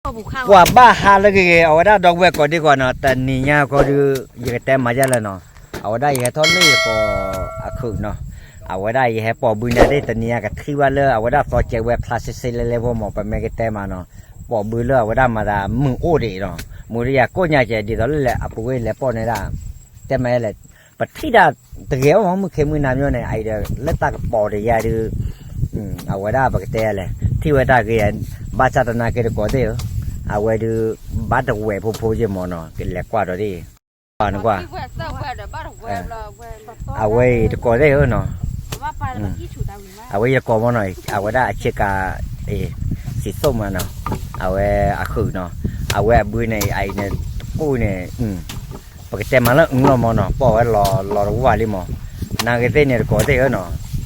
ပှၤဘၣ်ဟးလၢဂ့ၤဂ့ၤ အဝဲဒၣ်ဒီပုၢ်ဝဲၢ်ကိးဒံကီးနီၤ တနံၤညါခီဒုး ယကတဲမၤယဲလဲၣ်နီၤ, အဝဲဒၣ်ယဟဲထီၣ်လၢယကိးအခုးနီၤ, အဝဲဒၣ်ယဟဲပိာ်ဘုနဲဒၣ်တနံၤညါကထံၣ်ဘၣ်လၢအဝဲဒၣ်သီကဲဝဲဖျါစ့စ့လဲလဲဖိမး ပမ့ၢ်ကတဲမးနီၤ, ပိာ်ဘုလၢအဝဲဒၣ်မၤသးမုၢ်အိၣ်ဒံးနီၤ, မုၢ်တယၤကိးညါကဲ ဒ်သိးလၢလဲၤအပူၤဝဲလဲၤပိာ်န့ၣ်ဒၣ်, တဲမၤယဲလဲၣ်, ပထံၣ်တၢ်တဂ့ၤအီၤမး မုၢ်ခ့မုၢ်နၤမ့ၢ်န့ၣ် အအံၤဒီးလၢတၢ်ကပီၤတယါဒုး အဝဲဒၣ်ပကတဲလဲၣ် ထံၣ်ဝဲတၢ်ဂ့ၤ ဘၣ်ဆၣ်သနာ်က့တကိးသ့ၣ်ဧၢ, အဝဲဒုး ဘၣ်တဝဲၢ်ဖိဖိယဲၢ်မးနီၤ ကလဲၤကွၢ်ဒီးဒ်အံၤ, နကွၢ်, အဝဲအံၤတကိးသ့ၣ်ဧၢနီၤ, အဝဲယကိးမးနီၤ အဝဲဒၣ်အဆ့ကၤ စံးသိၣ်မးနီၤ, အဝဲအခုးနီၤ, အဝဲအဘုန့ၣ် အအံၤန့ၣ် တပူၤန့ၣ် ပကတဲမးလၢအလီၤမးနီၤ ပိာ်ဝဲလီၤလီၤတဝၢ်လံမး, နာ်ဂ့ၤသ့ၣ်န့ၣ်တကိးသ့ၣ်ဧၢနီၤ,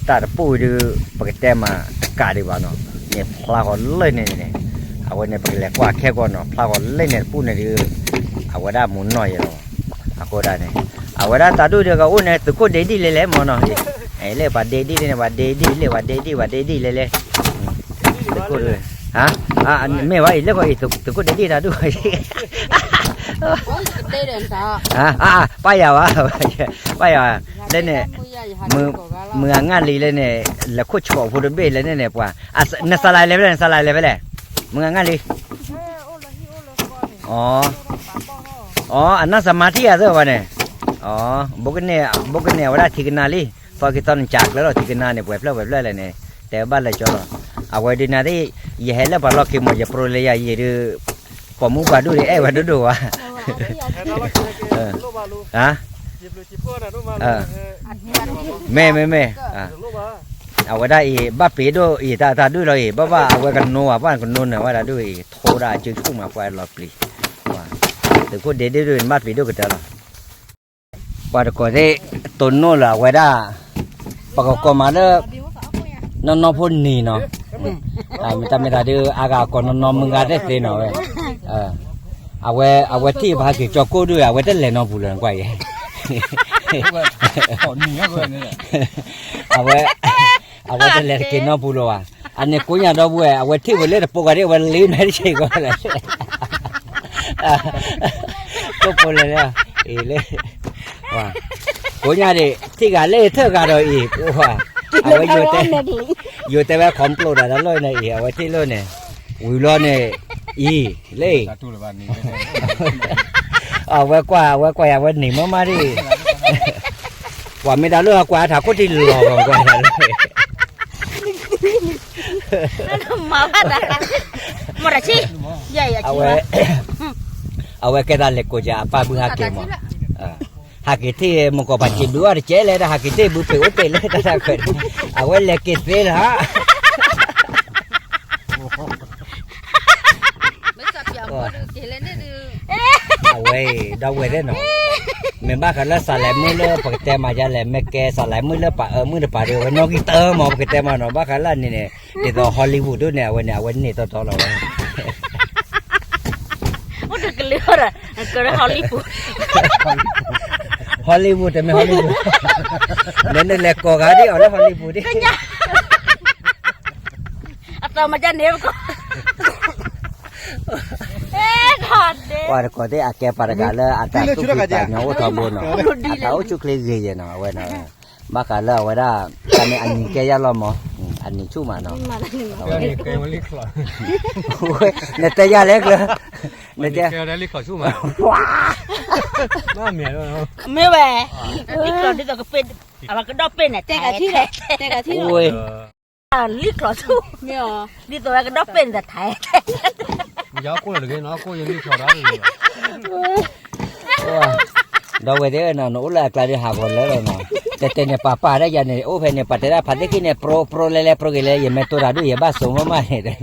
တၢ်တပူၤဒုး ပကတဲမးတကးဒံးဘၣ်နီၤ, န့ၣ်ဖျါဃီလၢန့ၣ်န့ၣ်, အဝဲန့ၣ်ပကလဲၤကွၢ်ခဲကီးနီၤ ဖျါဃီလၢန့ၣ်တပူၤန့ၣ်ဒုး, အဝဲဒၣ်မူနီၢ်ယဲလီၤ, အဃိဒၣ်န့ၣ်, အဝဲဒၣ်တၢ်ဒူၣ်ဒုးကအိၣ်န့ၣ် သုးခိၣ်ဒ့ဒံၣ်လဲၤလဲၤမးနီၤ, လၢပှၤဒ့ဒံၣ်န့ၣ် ပှၤဒ့ဒံၣ်လဲၤ ပှၤဒ့ဒံၣ် ပှၤဒ့ဒံၣ်လဲၤလဲၤ, သုးခိၣ်ဒုး, မ့ၢ်ဝဲအံၤလၢကီးအံၤ သုးခိၣ်ဒ့ဒံၣ်တၢ်ဒူၣ် ပၢ်ယၤဝဲ, ပၢ်ယၤ, လၢန့ၣ်, မုၢ်အငၣ်လံလၢန့ၣ်, လဲၤခိၣ်ဆှီးဖိတဘ့ၣ်လၢန့ၣ်န့ၣ် ပှၤ, နစးလၤလဲၤဖဲလဲၣ် နစးလၤလဲၤဖဲလဲၣ်, မုၢ်အငၣ်လံ, အီ, အီ, အနၢ်စမါထံၣ်အသၢဘၣ်န့ၣ်, အီ, ဘိကန့ၣ်, ဘိကန့ၣ်အဝဲဒၣ်ထံကနါလံ, သီက့ၤသီနကၢ်ကျၢၤလီၤ ထံကနါန့ၣ် ပှဲၤဖျၢၣ်ပှဲၤဖျၢၣ်လဲၣ်န့ၣ်, တဲဘၣ်လၢကၠီလီၤ, အဝဲဒုးနၤသ့ၣ်, ယဟဲလၢပှၤလီၢ်ခံမး ယပြိလၢယၤယံၤဒုး, ပိာ်မုၣ်ပှၤဒူၣ်ဒုးအဲၣ်ဝဲဒိၣ်ဒိၣ်ဝဲ မ့ၢ်, မ့ၢ်, မ့ၢ်, အဝဲဒၣ်အံၤ ဘၣ်ပ့ၤဒိၣ်အံၤ တၢ်တၢ်ဒူၣ်လီၤအံၤ ဘၣ်ဘၣ် အဝဲကနိဝဲ ပှၢ်ကနိနၢၤဝဲဒၣ်ဒူၣ်အံၤ ထိဒၣ်အစုဆူၣ်မး ပှၤလီၤပျံၤ, သုးခိၣ်ဒ့ဒ့ဒိၣ်အံၤ နဘၣ်ပျံၤဒိၣ်ကတၢၢ်လီၤ. ပှၤတကိးသ့ၣ် တိၢ်နီၣ်လၢအဝဲဒၣ် ပကကိးမးလၢ နီၢ်နီၢ်ဖိနံၤနီၤ, မ့ၢ်တၢ်မ့ၢ်တၢ်ဒုး အါဂၤကိးနီၢ်နီၢ်မုၢ်ဂၤသ့ၣ်သ့နီၤဝဲ, အဝဲ အဝဲထံၣ်ပဟးက့ၤကၠီၤကိၣ်ဒုး အဝဲတလဲၤနီတပူၤလၢၤ ကွၢ်ယဲ, အဝဲ အဝဲတလဲၤတက့ၤနီတပူၤလၢၤဘၣ်, အန့ၣ်ကိးညါဒီပုၢ်ဝဲၢ် အဝဲထံၣ်ဝဲလၢတပိာ်ဂၤဒၣ် အဝဲလ့မဲတဆံးကီးလဲၣ် ကိးပိာ်လဲၣ်လၢ, အံၤလၢ, ကိးညါဒၣ် ထံၣ်ဂၤလၢထၢၣ်ဂၤဒီးအံၤ, အဝဲ ယိၤတဲဝဲ ခီဖျိတၢ်တၢ်လီၢ်န့ၣ်အံၤ အဝဲထံၣ်လၢန့ၣ်, ဝံၤလီၤန့ၣ်, အံၤ, လၢ, အဝဲကွၢ် အဝဲကွၢ်ယၤ အဝဲန့ၣ်မးမးဒၣ်, ကွၢ်မ့ၢ်တၢ်လၢအကွၢ်ထးခိၣ်ထံလီၤ ကွၢ်တၢ်လၢ မၤဘၣ်တၢ်, မၤတၢ်ဆံ, အဝဲ, အဝဲကဲတၢ်လဲၤကိးကၢ်အပၢ်ဘုဟးက့ၤမး, ဟးက့ၤထံၣ်မုၢ်ကီၢ်ပှၤစံးဘျုးအီၤတကဲလဲၣ် တၢ်ဟးက့ၤထံၣ်ဘုပ့ၤအိၣ်တ့ၢ်လၢတၢ်တၢ်ခွဲး, အဝဲလဲၤက့ၤသ့လၢဟါ အဝဲအံၤ ဒီပုၢ်ဝဲၢ်သ့ၣ်နီၤ, မ့ၢ်ဘၣ်ဃးလၢစးလဲၤမုၢ်လၢပကတဲမၤဒ်လဲၣ် မ့ၢ်ကဲစးလဲၤမုၢ်လၢပှၤအၢမုၢ်တပၤဒီး ဝဲနီၣ်ဂံၢ်တၢမး ပကတဲမၤနီၤ ဘၣ်ဃးလၢအန့ၣ်န့ၣ်, ဒ်သိး Hollywood ဒိၣ်န့ၣ် အဝဲန့ၣ် အဝဲန့ၢ်တီတီလီၤဝဲ အိၣ်တကလုာ်ဒီး ကရၢ Hollywood, Hollywood တမ့ၢ် Hollywood, နနလဲၤကိးဂၤဒ်အီၤလၢ Hollywood ဒ် အသးမၤဒ်န့ၣ် ပှၤတကိးသ့ၣ် အကဲပှၤတဂၤလၢအတၢ်သူၣ်ဖှံသးညီအိၣ်ထီဘိနီၤ, အတၢ်အိၣ်ဆူၣ်ချ့ဂ့ၤယဲၢ်နီၤ အဝဲနီၤ, ဘၣ်ဃးလၢအဝဲဒၣ် တၢ်န့ၣ်အနံၤကဲယၢ်လီၤမး, အနံၤဆူၣ်မးနီၤ, နတဲယၤလဲၣ်ကျၢၤ, နတဲ, မ့ၢ်ဝဲ, လံကျီၢ်ဒ်သိးကပ့ၢ်, အဝဲကဒီးပ့ၢ်န့ၣ် တဲကထံၣ်, တဲကထံၣ်, လံကျီၢ်ဆူၣ်, ဒ်သိးဝဲကဒီးပ့ၢ်န့ၣ်တထါ, ယကိၢ်လီၤတဂ့ၤနီၤ ကိၢ်ယလံကျီၢ်ဒီး ဒီပုၢ်ဝဲၢ်သ့ၣ်နီၤ နအိၣ်လၢအကျါဒုးဟးဂီၤလၢလီၤနီၤ, တဲတဲန့ၣ် ပာ်ပာ်ဒၣ်ယၤန့ၣ် အိၣ်ဖဲန့ၣ် ပှၤတဲဒၣ်ဖးသ့ၣ်ခံန့ၣ် ပြိပြိလဲလဲပြိက့ၤလဲ ယမဲာ်တိၢ်တၢ်ဒုး ယဘၣ်စိာ်မးမးန့ၣ်တဲ,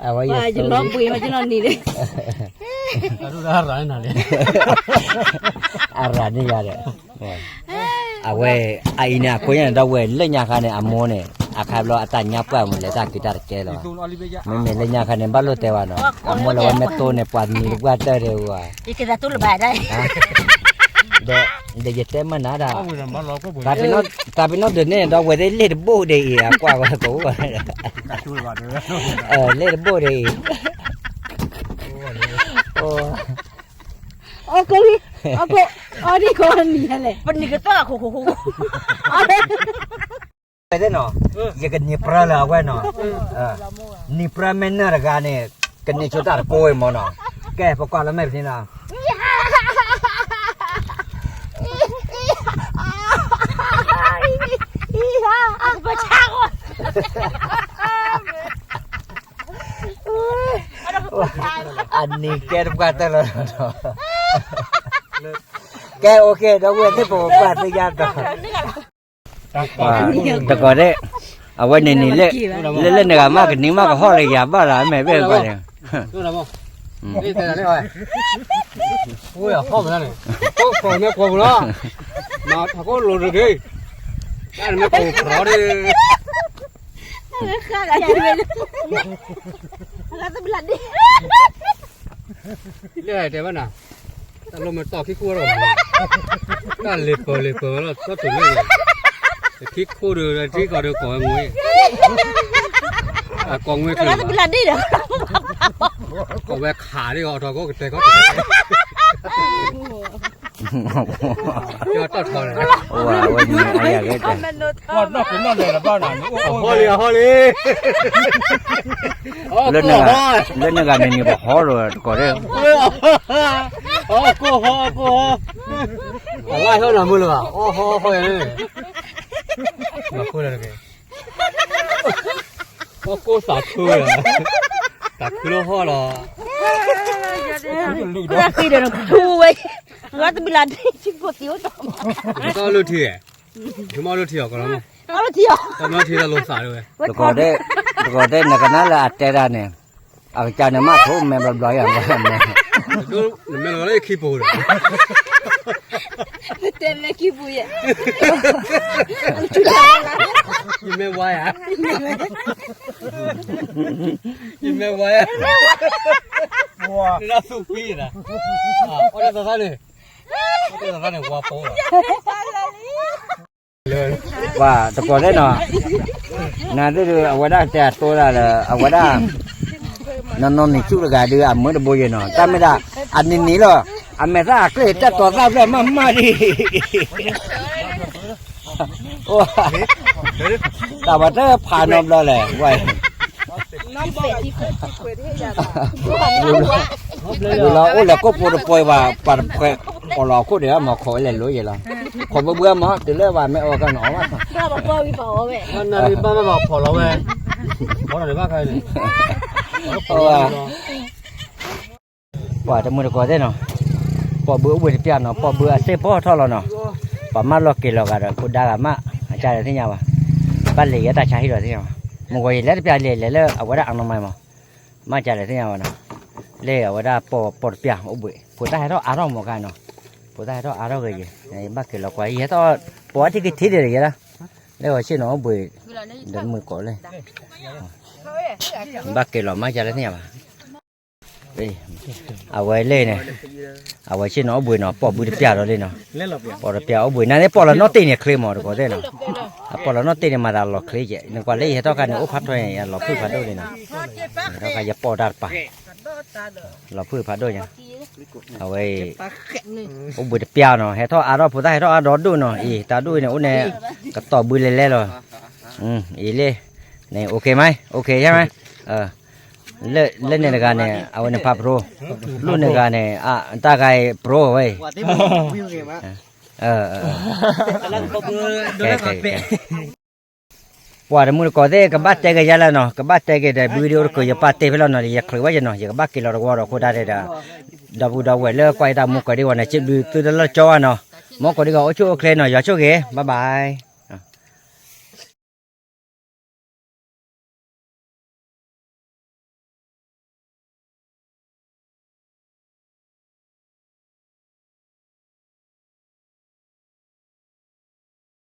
အဝဲယလီၤဘှံးမး ကနီၤနံၤန့ၣ်, အရၤန့ၣ်ယၤဒီး, အဝဲ, အအံၤန့ၣ် အကိးညါန့ၣ် ဒီပုၢ်ဝဲၢ် လၢညါခါန့ၣ် အမိၢ်န့ၣ် အခါဘျီအတၢ်ညါပှၢ်မုၢ်လဲၤတၢ်က့ၤတၢ်တကဲလီၤ, မ့မ့ၢ်လၢညါခါန့ၣ် ဘၣ်လိၣ်တဲဘၣ်နီၤ အမိၢ်လၢဝဲမ့ၢ်တိၢ်န့ၣ် ပှၤနံၤတပှၢ်တၢၢ်တဲဝဲ, ဒီး ဒီးယတဲမ့ၢ်နၤဒၣ်, တၢ်ပ့ၤနီၣ်ဒုးန့ၣ် ဒီးဝဲသ့ၣ်လ့ၣ်တဘိၣ်ဒ်အံၤ အကွၢ်ဝဲကိး, လ့ၣ်တဘိၣ်ဒ်အံၤ, အီၣ်ကိၣ်လံ, အီၣ်ကိၣ်, အီၣ်ဒ်ကိးနံၤလဲၣ်, ပနံၤကသီၣ်ခိၣ်ခိၣ်ခိၣ်, သ့ၣ်နီၤ, ယကနံၤပြၢလၢအဝဲနီၤ, နံၤပြၢမ့ၢ်နၢၤတဂၤန့ၣ်, ကန့ၢ်ဆိတၢ်တကိးဝဲမ့ၢ်နီၤ, ကဲ ပကွၢ်လၢမဲာ်ပနံၤနီၤ, အနံၤကဲတပှၢ်တၢၢ်လီၤ, ကဲ OK ဒီပုၢ်ဝဲၢ်သ့ၣ် ပကွၢ်သ့ၣ်ညါဒီး တကိးဒဲး, အဝဲန့ၣ်န့ၣ်လၢ, လၢလၢနဂၤမးကနံၤမးကဟီၣ်လၢယၤဘၣ်လီၤ အမဲာ်ဘဲၣ်ပှၤန့ၣ်, ဟီၣ်မးန့ၣ်, ကိးမဲာ်ကွီၢ်ပူၤလီၤ, မၤထးခိၣ်လိၤတဂ့ၤ, တၢ်နမဲာ်ကွီၢ်ပူၤဒီး လၢတဲဘၣ်နၤ, တၢ်လီၢ်မ့ၢ်တီၢ်ခံခိၣ်ဒီး, တၢ်လ့ၤပၢၤလ့ၤပၢၤလီၤ သီၣ်တုၤလၢ, တခံခိၣ်ဒီး တထံၣ်ဃီဒီးကိးဝဲငွေ, ကိးငွေချၢ, ကိးဝဲခးဒ်အီၤထီၣ်ကိးကတဲာ်ကီၢ်, ကၠီတီၢ်ထီၣ်န့ၣ်, အဝဲန့ၣ်အယၤဂ့ၤတဲ, ဟီၣ်လံ, ဟီၣ်လံ, လၢနဂၤန့ၣ်န့ၣ်ပဟီၣ်လီၤတကိးဒဲး, အကိၢ်ဟီၣ် အကိၢ်ဟီၣ်, အလၢဟီၣ်နၤမုၢ်လၢၤဘၣ် အီၣ်ဟီၣ်ဟီၣ်ယၤန့ၣ်, အီၣ်ကိၢ်သးခု, သးခုလၢဟီၣ်လီၤ, ဃီတဘျီဒ့ တၢ်လၢထံ, မ့ၢ်လၢထံအီၤကီးလီၤ, တၢ်လၢထံတၢ်လိာ်သးဝဲ, တကိးဒဲး, တကိးဒဲး နကနၣ်လၢအတဲဒၣ်န့ၣ်, အကစၢ်န့ၣ်မးထိးမဲာ်ဘျီဘျီယၤ, နမဲာ်လီၤလၢခံပူၤဒီး, တဲမဲာ်ခံပူၤယဲ, ယမဲာ်ဝါယၤ, ယမဲာ်ဝါယၤ, နသူၣ်ဖံးနၤ, အီၣ်တၢ်သးန့ၣ်, အီၣ်တၢ်သးန့ၣ် ဝါဖိလီၤ ပှၤတကိးသ့ၣ်နီၤ, နသ့ၣ်ဒုး အဝဲဒၣ်တဲအတိဒၣ်လၢ အဝဲဒၣ် နီၢ်နီၢ်မံၤဆူၣ်တဂၤဒုး အမၢတဘိယဲၢ်နီၤ, တၢ်မ့ၢ်ဒၣ် အနံၤနံၤလီၤ, အမဲာ်သၣ်အကျဲၢ် တၢ်တီသၣ်ဖျၢၣ်မးမးဒံး, တၢ်ဝဲတဖးနီတဘျီလဲၣ်, ဝဲ ဝံၤလီၤအိၣ်လၢကိၣ်ဖိတပှဲၤဘၣ် ပှၤတပှဲၤ အိၣ်လီၤအခိၣ်ဒံးမး ခိးဝဲလဲၤလိၤယဲၢ်လီၤ, ခိးဘၣ်ဘၣ်မး တုၤလၢဘၣ်မ့ၢ်အီၣ်ကနီၤအီၣ်ဘၣ်, ဘၣ်ဘၣ်ဘၣ်ဖီၣ်လီၤဝဲ, ဘၣ်ဘၣ်ဘၣ်ဖီၣ်လီၤဝဲ, ပှၤတမုၢ်တကိးသ့ၣ်နီၤ, ပိာ်ဘုအိၣ်ဘှံးတပျၢ်နီၤ, ပိာ်ဘုအစ့ၢ်ဖီၣ်ထီၣ်လီၤနီၤ, ပှၤမၢလီၤက့ၤလီၤဂာ်ဒီး ဖိဒါဂၤမး အကၢ်ဒီးသ့ၣ်ညါဘၣ်, ဘၣ်လဲၤယဲတၢ်ဆါဟံၣ်ဒီးသ့ၣ်ညါဘၣ်, မ့ၢ်ဂီၤယလဲၤတပျၢ်လဲၤလဲၤလၢအဝဲဒၣ်အနီၢ်မါမး မ့ၢ်ကလဲၤသ့ၣ်ညါဘၣ်နီၤ, လၢအဝဲဒၣ်ပိာ်ပိာ်တပျၢ်အိၣ်ဘှံး ဖိသၣ်ဟဲထီၣ်အါထီၣ်မးခါနီၤ, ဖိသၣ်ဟဲထီၣ်အါထီၣ်ဂ့ၤဂ့ၤ, ဘၣ်က့ၤလီၤကွၢ် ယဟဲထီၣ်ပိာ်အထံကထံဒံးယဲလီၤ, လၢအဆ့ၣ်နီၤအိၣ်ဘှံး, ဒီးမုၢ်ကိးလဲၣ်, ဘၣ်က့ၤလီၤမ့ၢ်ကလဲၤသ့ၣ်ညါဘၣ်, အဝဲလဲၣ်န့ၣ်, အဝဲဆ့ၣ်နီၤအိၣ်ဘှံးနီၤ ပိာ်ဘုတပျၢ်ဒီးလံနီၤ, ပိာ်တပျၢ်အိၣ်ဘှံး နန့ၣ်ပိာ်လီၤနီၣ်တ့ၢ်န့ၣ်ချ့မးတကိးသ့ၣ်နီၤ, အပိာ်လီၤနီၣ်တ့ၢ်န့ၣ်မၤသးလီၤချ့ကဲး နကွၢ်လၢယဟဲထီၣ်ခါန့ၣ် အိၣ်ဖးထီန့ၣ် ယလီၤဖုၣ်ဖးဒိၣ်လံနီၤ, ဟဲထီၣ်ခါယပိာ်တၢ်တပၤ, လီၤဖုၣ်ဖးဒိၣ်ညါ, အဝဲအံၤ အိၣ်ဘှံးတပျၢ်နီၤ ဟဲထီၣ်အါထီၣ် ဖိသၣ်ဟဲထီၣ်အါဒီဒိၣ်နီၤ အံၤ တၢ်ဒိၣ်အံၤန့ၣ် အိၣ်န့ၣ် ကတီၢ်ဘုလဲၤလဲၤလီၤ, အံၤလံ, န့ၣ် OK မး OK ယါမး, လၢန့ၣ်တဂၤန့ၣ် အဝဲန့ၣ်ဖးပရိ, လိၣ်န့ၣ်တဂၤန့ၣ် တၢ်ဂၤအံၤပရိဝဲအံၤ ပှၤတမုၢ်တကိးသ့ၣ် ကဘၣ်တဲက့ၤယါလၢနီၤ ကဘၣ်တဲက့ၤဒီး video တကၢၢ် ယပာ်တ့ၢ်ဖဲလီၤနီၤ ယချုးဝဲယနီၤ ယကဘၣ်က့ၤလီၤတဝီဒီးအဃိဒၣ်ဒီး ဒီပုၢ်ဒီဝဲၢ်လၢကွၢ်ယတၢ်မူကီၢ်ဒံးဝဲန့ၣ် စံးဘျုးသုတလၢကၠီဘၣ်နီၤ မူကီၢ်ဒံးဂၤအိၣ်ဆူၣ်အိၣ်ချ့နီၤ ယွၤဆိၣ်ဂ့ၤ bye bye